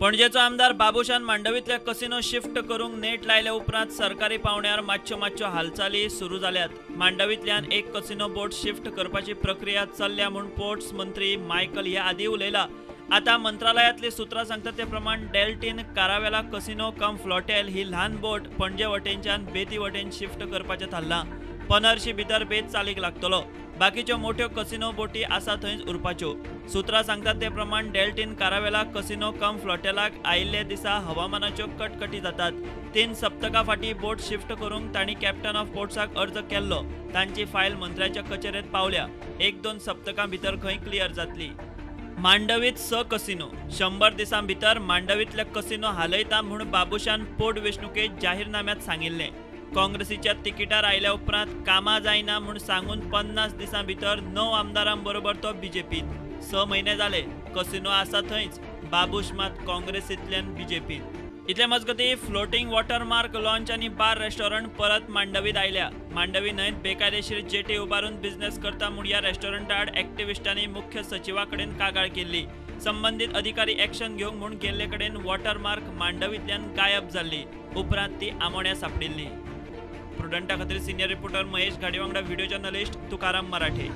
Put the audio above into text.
पणजेचो आमदार Babushan मांडवींतल्या casino shift करूंक नेट लायल्या उपरांत सरकारी पावंड्यार मातश्यो मातश्यो हालचाली सुरू जाल्यात. मांडवींतल्यान एक कसिनो बोट शिफ्ट करपाची प्रक्रिया चल्ल्या म्हूण पोर्ट्स मंत्री मायकल हे आदीं उलयला. आतां मंत्रालयांतली सुत्रां सांगतात ते प्रमाण डेल्टीन कारावेला कसिनो कम फ्लॉटेल ही ल्हान बोट पणजे वटेनच्यान बेती वटेन शिफ्ट करपाचें थारलां. 15 भितर बेत चालीक लागतलो. बाकीच्यो मोठ्यो कसिनो बोटी आसा थंयच उरपाच्यो. सुत्रां सांगतात ते प्रमाण डेल्टीन कारावेला कसिनो कम फ्लॉटेलाक आयिल्ले दिसा हवामानाच्यो कटकटी जातात. 3 सप्तकां फाटीं बोट शिफ्ट करूंक तांणी कॅप्टन ऑफ पोर्ट्साक अर्ज केल्लो. तांची फायल मंत्र्याच्या कचेरेंत पावल्या. 1-2 सप्तकां भितर खंय क्लियर जातली. मांडवीत 6 कसिनो 100 दिसां भितर मांडवींतले कसिनो हालयता म्हूण बाबूशान पोटवेंचणुकेंत जाहीरनाम्यांत सांगिल्लें. काँग्रेसीच्या तिकिटार आयल्या उपरांत कामां जायना म्हूण सांगून 50 दिसां भितर 9 आमदारां बरोबर तो बीजेपीत. 6 म्हयने जाले कसिनो आसा थंयच, बाबूश मात काँग्रेसींतल्यान बीजेपीत. इतले मजगतीं फ्लोटींग वॉटरमार्क लॉन्च आनी बार रेस्टॉरंट परत मांडवीत आयल्या. मांडवी न्हंयत बेकायदेशीर जेटी उबारून बिझनेस करता म्हूण ह्या रेस्टॉरंटा आड एक्टिविस्टांनी मुख्य सचिवा कडेन कागाळ केल्ली. संबंदीत अधिकारी एक्शन घेवंक म्हूण गेल्ले कडेन वॉटरमार्क मांडवींतल्यान गायब जाल्ली. उपरांत ती आमोण्या सांपडिल्ली. प्रुडंटा खातीर सिनियर रिपोर्टर महेश घाडी वांगडा व्हिडिओ जर्नलिस्ट तुकाराम मराठे.